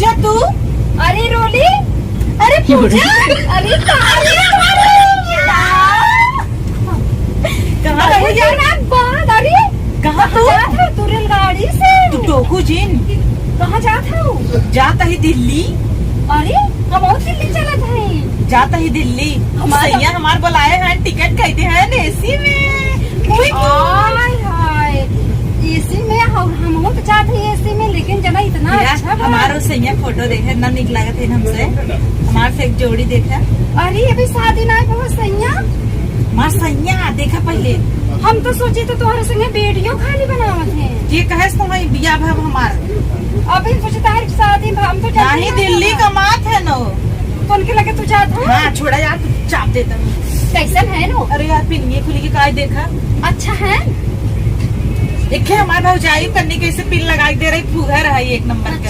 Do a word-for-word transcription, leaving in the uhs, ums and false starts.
पूजा तू? अरे रोली, अरे पूजा, अरे कहाँ, अरे, अरे, कहाँ अरे रही? जगन्नाथ बाग, अरे कहाँ तू? जात है तू रेलगाड़ी से? तू टोकू जिन। कहाँ जात है? जात ही दिल्ली। अरे हम और दिल्ली चलत है। जात ही दिल्ली। हमार सैया हमार बुलाए हैं, टिकट खरीदे हैं एसी में। कोई हाय हाय, एसी में हम, हम तो जात है एसी में, लेकिन जना इतना यार, अच्छा बा। हमारो सैया फोटो देखे, ना निक लागत है हमसे। हमार से एक जोड़ी देखा। अरे अभी शादी ना हो सैया। हमार सैया देखा पहले। हम तो सोचे तो तोहरे संगे वीडियो खाली बनावत है। ये कहे से तुम्हारी बिया भा हमार। अभी सोचे तोहरी शादी भा, हम तो जाते नहीं, हैं दिल्ली ना। कमात है नो। तो उनके लगे तू जात हो? हाँ, छोड़ा यार, तू चाप देता हूँ। कैसन है नो? अरे यार, पिनिये खुली के काय देखा? अच्छा है। एक है हमार भौजाई, कन्नी कैसे पिन लगा के दे रही, फुहर है एक नंबर का। अच्छा।